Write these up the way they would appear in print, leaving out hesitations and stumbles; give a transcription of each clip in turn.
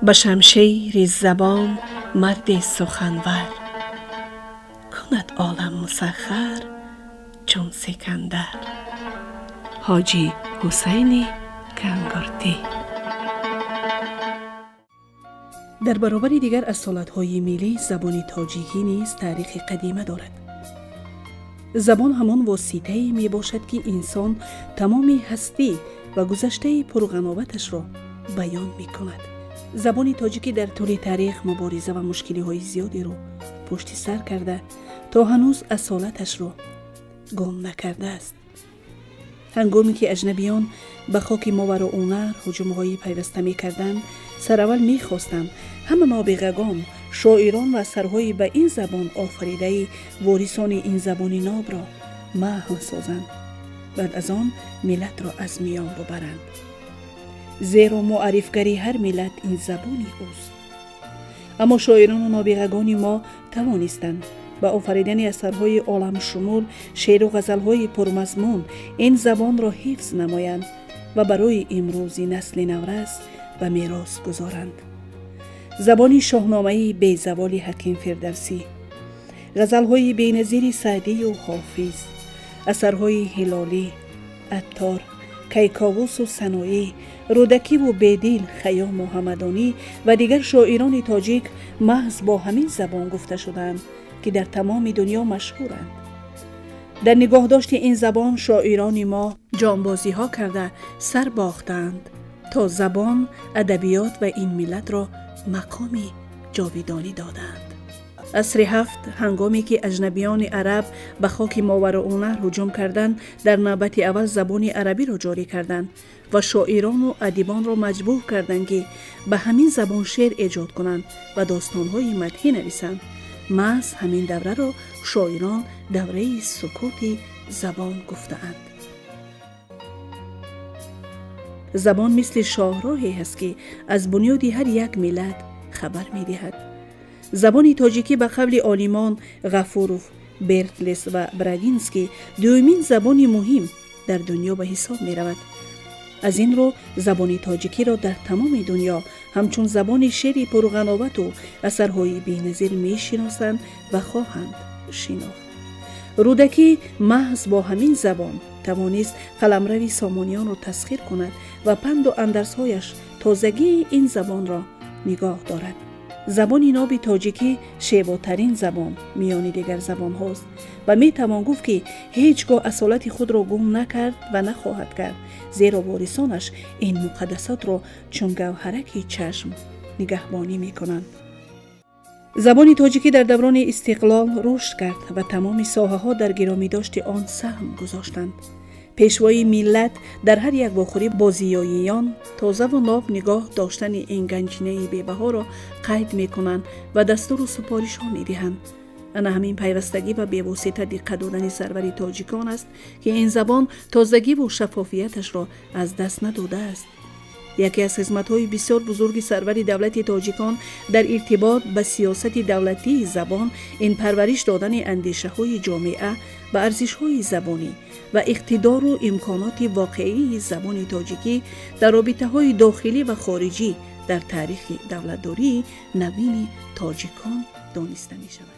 Ба шамшери забон марди суханвар кунад олам мусаххар чун Секандар. Ҳоҷӣ Ҳусайни Кангуртӣ. Дар баробари дигар асолатҳои миллӣ забони тоҷикӣ низ таърихи қадима дорад. Забон ҳамон воситае мебошад, ки инсон тамоми ҳастӣ ва гузаштаи пурғановаташро баён мекунад. Забони тоҷикӣ дар тӯли таърих мубориза ва мушкилиҳои зиёдеро пушти сар карда, то ҳанӯз асолаташро гум накардааст. Ҳангоме ки аҷнабиён ба хоки Мовароуннаҳр ҳуҷумҳои пайваста мекарданд, сараввал мехостанд ҳама нобиғагон, шоирон ва асарҳои ба ин забон офаридаи ворисони ин забони нобро маҳв созанд, баъд аз он миллатро аз миён бубаранд, зеро муаррифгари ҳар миллат ин забони ӯст. Аммо шоирону нобиғагони мо тавонистанд ба офаридани асарҳои оламшумул, шеъру ғазалҳои пурмазмун ин забонро ҳифз намоянд ва барои имрӯзи насли наврас ба мерос гузоранд. Забони шоҳномаи безаволи Ҳаким Фирдавсӣ, ғазалҳои беназири Саъдию Ҳофиз, асарҳои Ҳилолӣ, Аттор, Кайковусу Саноӣ, Рӯдакиву Бедил, Хайёму Ҳамадонӣ ва дигар шоирони тоҷик маҳз бо ҳамин забон гуфта шудаанд, ки дар тамоми дунё машҳуранд. Дар нигоҳдошти ин забон шоирони мо ҷонбозиҳо карда сар бохтаанд, то забон, адабиёт ва ин миллатро мақоми ҷовидонӣ додаанд. Асри ҳафт, ҳангоме ки аҷнабиёни араб ба хоки Мовароуннаҳр ҳуҷум карданд, дар навбати аввал забони арабиро ҷорӣ карданд ва шоирону адибонро маҷбур карданд, ки ба ҳамин забон шеър эҷод кунанд ва достонҳои мадҳӣ нависанд. Маҳз ҳамин давраро шоирон давраи сукути забон гуфтаанд. Забон мисли шоҳроҳе ҳаст, ки аз бунёди ҳар як миллат хабар медиҳад. Забони тоҷикӣ ба қавли олимон Ғафуров, Бертлес ва Брагинский дуюмин забони муҳим дар дунё ба ҳисоб меравад. Аз ин рӯ забони тоҷикиро дар тамоми дунё ҳамчун забони шеъри пурғановату асарҳои беназир мешиносанд ва хоҳанд шинохт. Рӯдакӣ маҳз бо ҳамин забон тавонист қаламрави сомониёнро тасхир кунад ва панду андарзҳояш тозагии ин забонро нигоҳ дорад. Забони ноби тоҷикӣ шевотарин забон миёни дигар забонҳост ва метавон гуфт, ки ҳеҷ гоҳ асолати худро гум накард ва нахоҳад кард, зеро ворисонаш ин муқаддасотро чун гавҳараки чашм нигаҳбонӣ мекунанд. Забони тоҷикӣ дар даврони истиқлол рушд кард ва тамоми соҳаҳо дар гиромидошти он саҳм гузоштанд. Пешвои миллат дар ҳар як вохӯрӣ бо зиёиён тозаву ноб нигоҳ доштани ин ганҷинаи бебаҳоро қайд мекунанд ва дастуру супоришҳо медиҳанд. Ана ҳамин пайвастагӣ ва бевосита диққат додани сарвари тоҷикон аст, ки ин забон тозагиву шаффофияташро аз даст надодааст. Яке аз хизматҳои бисёр бузурги сарвари давлати тоҷикон дар иртибот ба сиёсати давлатии забон ин парвариш додани андешаҳои ҷомеа ба арзишҳои забонӣ ва иқтидору имконоти воқеии забони тоҷикӣ дар робитаҳои дохилӣ ва хориҷӣ дар таърихи давлатдории навини тоҷикон дониста мешавад.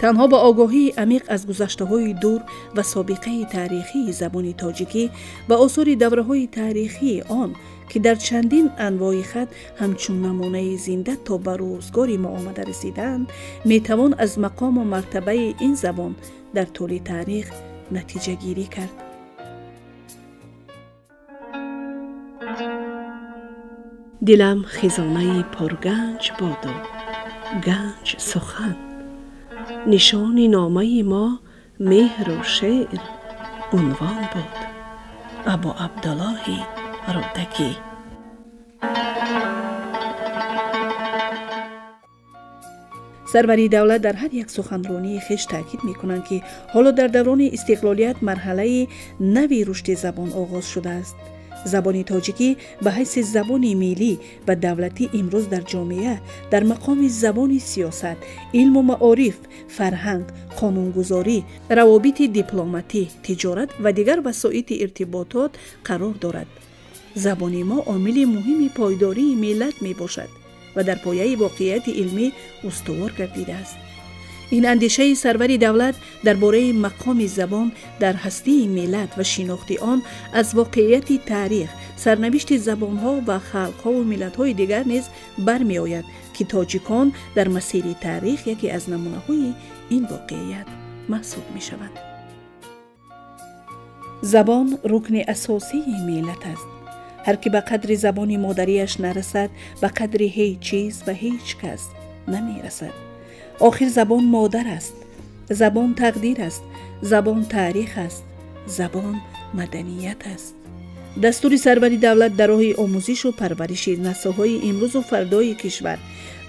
Танҳо ба огоҳии амиқ аз гузаштаҳои дур ва собиқаи таърихии забони тоҷикӣ ва осори давраҳои таърихии он, ки дар чандин анвои хат ҳамчун намунаи зинда то ба рӯзгори мо омада расидаанд, метавон аз мақому мартабаи ин забон дар тӯли таърих натиҷагирӣ кард. Дилам хизонаи пурганҷ боду ганҷ сухан, нишони номаи мо меҳру шеър унвон буд. Абу Абдуллоҳи Рӯдакӣ. Сарвари давлат дар ҳар як суханронии хеш таъкид мекунанд, ки ҳоло дар даврони истиқлолият марҳалаи нави рушди забон оғоз шудааст. Забони тоҷикӣ ба ҳайси забони миллӣ ва давлатӣ имрӯз дар ҷомеа дар мақоми забони сиёсат, илму маориф, фарҳанг, қонунгузорӣ, равобити дипломатӣ, тиҷорат ва дигар васоити иртиботот қарор дорад. Забони мо омили муҳими пойдории миллат мебошад ва дар пояи воқеияти илмӣ устувор гардидааст. Ин андешаи сарвари давлат дар бораи мақоми забон дар ҳастии миллат ва шинохти он аз воқеияти таърих, сарнавишти забонҳо ва халқҳову миллатҳои дигар низ бармеояд, ки тоҷикон дар масири таърих яке аз намунаҳои ин воқеият маҳсуб мешаванд. Забон рукни асосии миллат аст. Ҳар ки ба қадри забони модариаш нарасад, ба қадри ҳеҷ чиз ва ҳеҷ кас намерасад. Охир забон модар аст, забон тақдир аст, забон таърих аст, забон маданият аст. Дастури сарвари давлат дар роҳи омӯзишу парвариши наслҳои имрӯзу фардои кишвар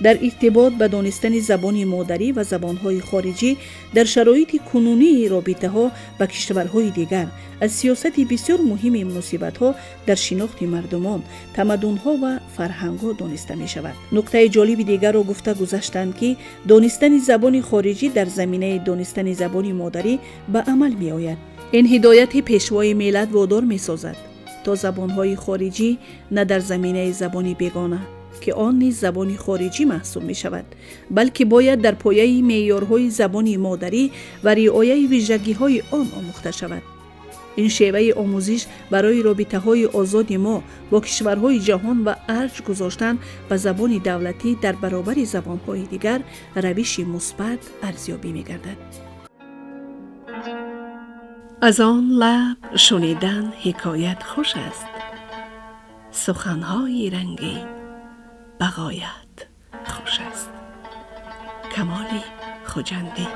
дар иртибот ба донистани забони модарӣ ва забонҳои хориҷӣ дар шароити кунунии робитаҳо ба кишварҳои дигар аз сиёсати бисёр муҳими муносибатҳо дар шинохти мардумон, тамаддунҳо ва фарҳангҳо дониста мешавад. Нуқтаи ҷолиби дигарро гуфта гузаштанд, ки донистани забони хориҷӣ дар заминаи донистани забони модарӣ ба амал меояд. Ин ҳидояти пешвои миллат водор месозад, то забонҳои хориҷӣ на дар заминаи забони бегона, ки он низ забони хориҷӣ маҳсуб мешавад, балки бояд дар пояи меъёрҳои забони модарӣ ва риояи вижагиҳои он омӯхта шавад. Ин шеваи омӯзиш барои робитаҳои озоди мо бо кишварҳои ҷаҳон ва арҷ гузоштан ба забони давлатӣ дар баробари забонҳои дигар равиши мусбат арзёбӣ мегардад. Аз он лаб шунидан ҳикоят хуш аст, суханҳои рангин ба ғоят хуш аст. Камоли Хуҷандӣ.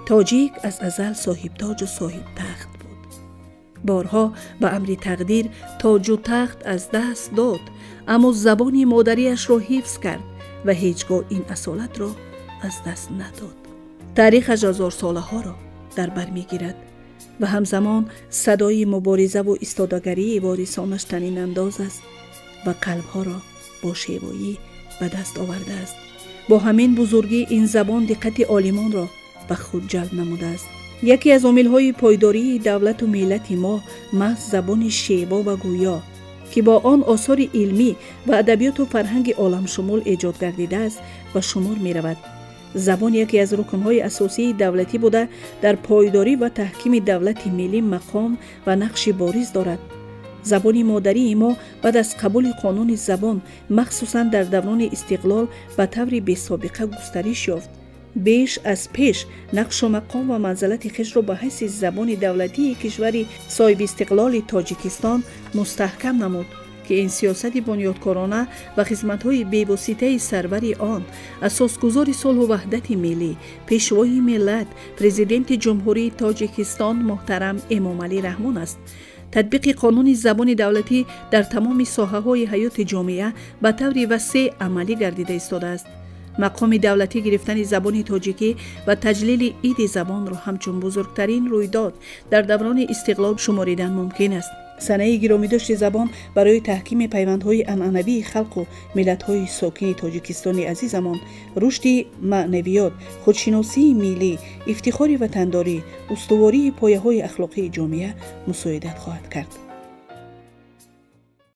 Тоҷик аз азал соҳибтоҷу соҳибтахт буд. Борҳо ба амри тақдир тоҷу тахт аз даст дод, аммо забони модариашро ҳифз кард ва ҳеҷ гоҳ ин асолатро аз даст надод. Таърихаш ҳазорсолаҳоро дар бар мегирад ва ҳамзамон садои муборизаву истодагарии ворисонаш танинандоз аст ва қалбҳоро бо шевоӣ ба даст овардааст. Бо ҳамин бузургӣ ин забон диққати олимонро ба худ ҷалб намудааст. Яке аз омилҳои пойдории давлату миллати мо маҳз забони шево ва гӯё, ки бо он осори илмӣ ва адабиёту фарҳанги оламшумул эҷод гардидааст, ба шумор меравад. Забон яке аз рукнҳои асосии давлатӣ буда, дар пойдорӣ ва таҳкими давлати миллӣ мақом ва нақши бориз дорад. Забони модарии мо баъд аз қабули қонуни забон, махсусан дар даврони истиқлол, ба таври бесобиқа густариш ёфт. Беш аз пеш нақшу мақом ва манзалати хешро ба ҳайси забони давлатии кишвари соҳибистиқлоли Тоҷикистон мустаҳкам намуд, ки ин сиёсати бунёдкорона ва хизматҳои бевоситаи сарвари он, асосгузори сулҳу ваҳдати миллӣ, пешвои миллат, президенти Ҷумҳурии Тоҷикистон муҳтарам Эмомалӣ Раҳмон аст. Татбиқи қонуни забони давлатӣ дар тамоми соҳаҳои ҳаёти ҷомеа ба таври васеъ амалӣ гардида истодааст. Мақоми давлатӣ гирифтани забони тоҷикӣ ва таҷлили иди забонро ҳамчун бузургтарин рӯйдод дар даврони истиқлол шуморидан мумкин аст. Санаи гиромидошти забон барои таҳкими пайвандҳои анъанавии халқу миллатҳои сокини Тоҷикистони азизамон, рушди маънавиёт, худшиносии миллӣ, ифтихори ватандорӣ, устувории пояҳои ахлоқии ҷомеа мусоидат хоҳад кард.